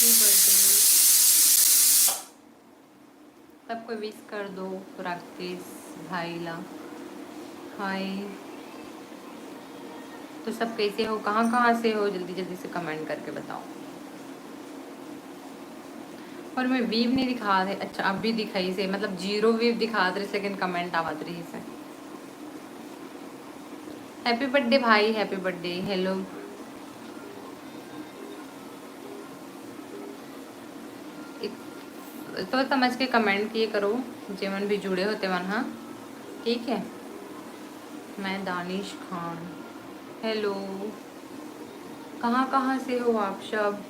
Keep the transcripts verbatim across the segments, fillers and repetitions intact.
Happy birthday। सबको wish कर दो राकेश भाई ला। हाय। तो सब कैसे हो, कहाँ कहाँ से हो, जल्दी जल्दी से कमेंट करके बताओ। और मैं वीव नहीं दिखा रहे। अच्छा, अभी दिखाई से, मतलब जीरो वीव दिखा रहे, लेकिन कमेंट आवत रही से। हैप्पी बर्थडे भाई, हैप्पी बर्थडे। हेलो। तो समझ के कमेंट किए करो, जेमन भी जुड़े हो तेमन हा। ठीक है, मैं दानिश खान। हेलो, कहाँ कहाँ से हो आप सब?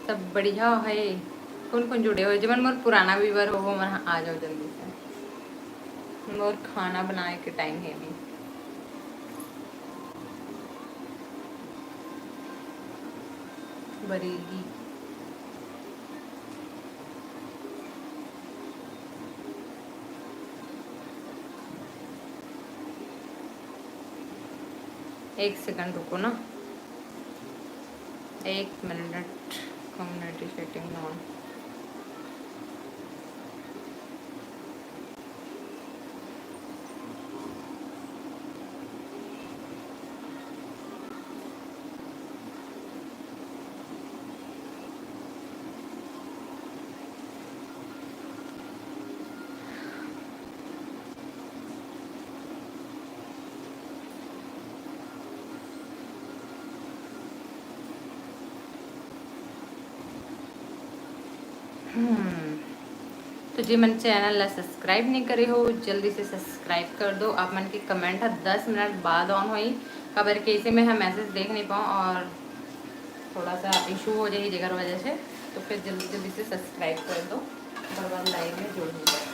सब बढ़िया है। कौन कौन जुड़े हो? जेमन मोर पुराना व्यूअर हो, वो मन आ जाओ जल्दी से। मोर खाना बनाए के टाइम है अभी। बरेली। एक सेकंड रुको ना, एक मिनट। Community setting on. हम्म, तो जे मन चैनल ला सब्सक्राइब नहीं करे हो, जल्दी से सब्सक्राइब कर दो। आप मन के कमेंट ह दस मिनट बाद ऑन होई, काबर कि इसे में हम मैसेज देख नहीं पाऊँ और थोड़ा सा इशू हो जाए जेकर वजह से। तो फिर जल्दी जल्दी से सब्सक्राइब कर दो, ओकर बाद लाइव में जुड़ जाओ।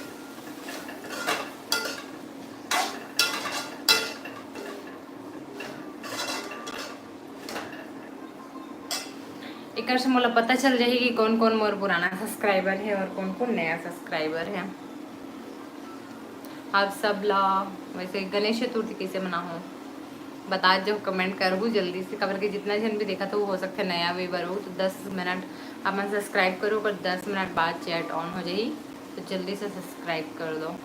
एकर से मोला पता चल जाही कि कौन कौन मोर पुराना सब्सक्राइबर है और कौन कौन नया सब्सक्राइबर है। आप सब ला वैसे गणेश चतुर्थी कैसे मनाहो, बता जो, कमेंट करहू जल्दी से, काबर कि जितना जन भी देखा था वो हो सकता है नया व्यूअर हो, तो दस मिनट आप मन सब्सक्राइब करो, पर दस मिनट बाद चैट ऑन हो जाही, तो जल्दी से सब्सक्राइब कर दो।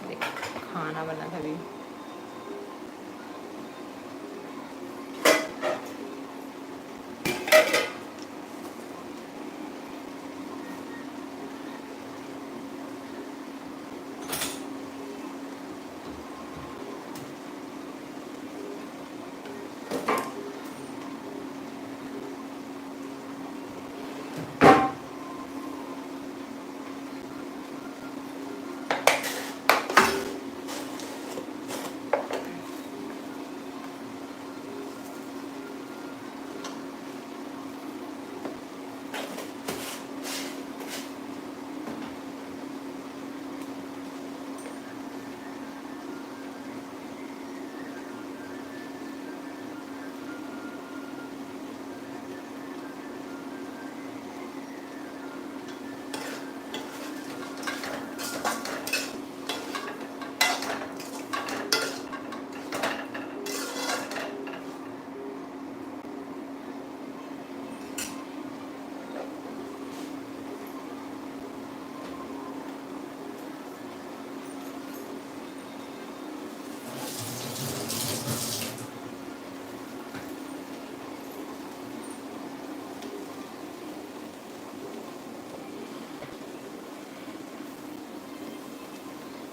देख, खाना बना था अभी।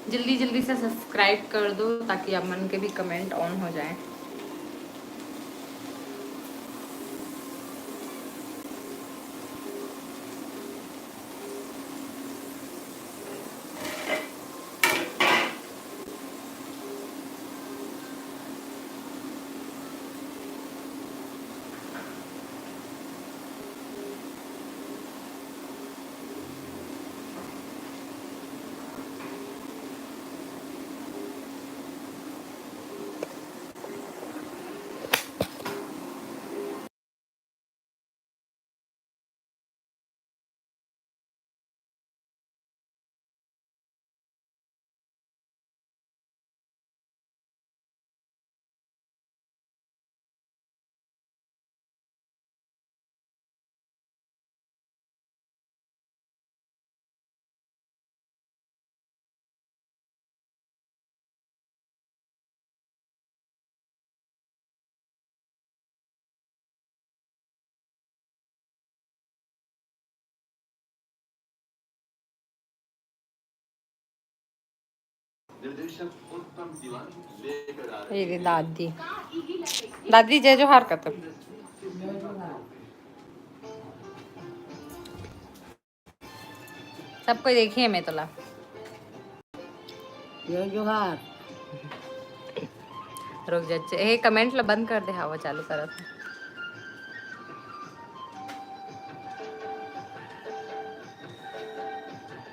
जल्दी जल्दी से सब्सक्राइब कर दो ताकि आप मन के भी कमेंट ऑन हो जाए। ये दे दादी, दादी जय जोहार कतक। सब कोई देखिए मैं तोला। जय जोहार। रुक जा, चे-, हे comment ला बंद कर दे, हवा चालू करत हे।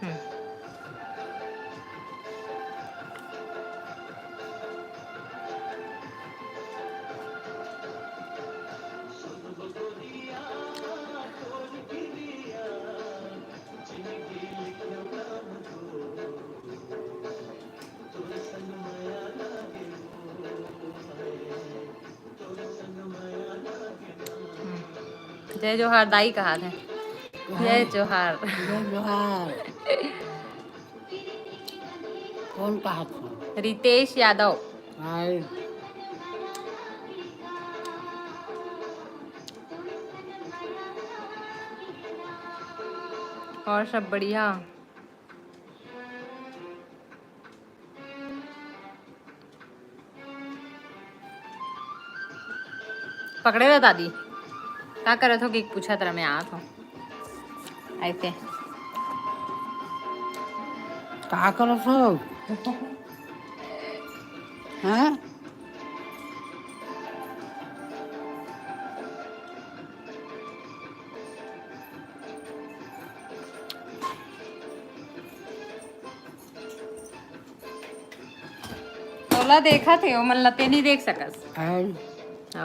हम्म। जय जोहार दाई कहा थे। जय जोहार। जय जोहार। कौन कहा था? रितेश यादव। हाय। और सब बढ़िया? पकड़े रह दादी, का करत हो कि पूछत रह, मैं आत हूँ। ऐसे का करत हो? हाँ? तोला देखत हे, ओमन ला ते नहीं देख सकस। हाँ।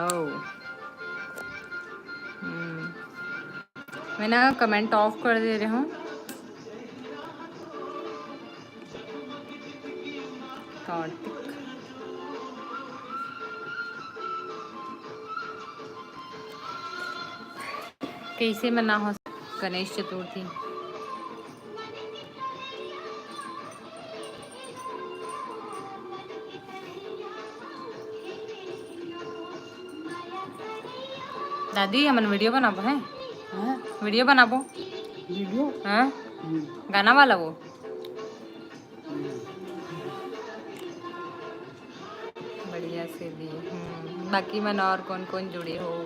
ओ। हम्म। मैं ना comment off कर दे रही हूँ। कार्तिक। कैसे मना हो गणेश चतुर्थी? दादी, हमन video बनाबो, हैं? हाँ? Video बनाबो। Video? हाँ? हम्म। गाना वाला वो? हम्म। बढ़िया से दी। हम्म, बाकी मन और कौन कौन जुड़े हो?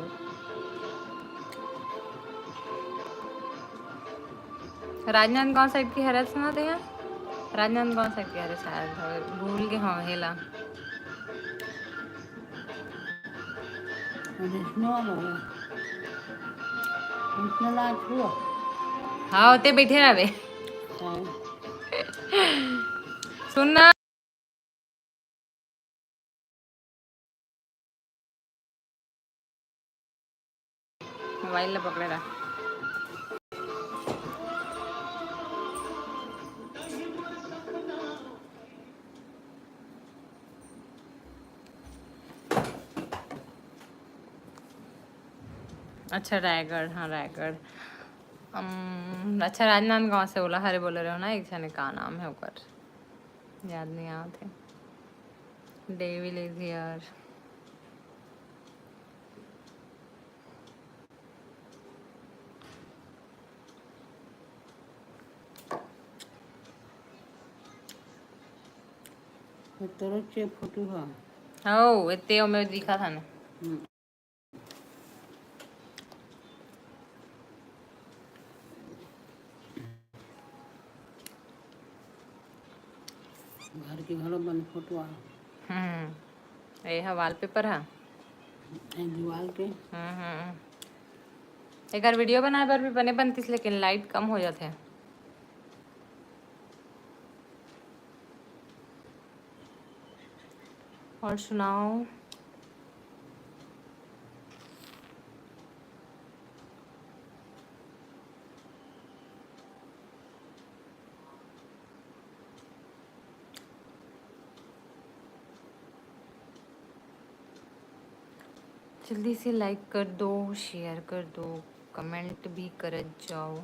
राजनांदगांव side के हरत सुना थे यार? राजनांदगांव side के हरे शायद, भूल गए हो हेला। विष्णु वाला है। विष्णु नाथ हुआ। हाँ, ओते बैठे रहबे। हाँ। सुनना। Mobile ला पकड़े रह। अच्छा, रायगढ़, हाँ, रायगढ़। अम, अच्छा, राजनांदगांव से ओला हरे बोले रहो ना, एक झने का नाम है ओकर, याद नहीं आवत है। Devil is here। तोरो चे फोटो हा। हो, एते ओमे दिखा था ना। हम्म। घर के घलो बने फोटो आ। हम्म, ये हा wallpaper हा। ए दीवार के। हम्म, हम्म। एकर video बनाए बर भी बने बनतिस, लेकिन light कम हो जाथे। और सुनाओ। जल्दी से like कर दो, share कर दो, comment भी करत जाओ।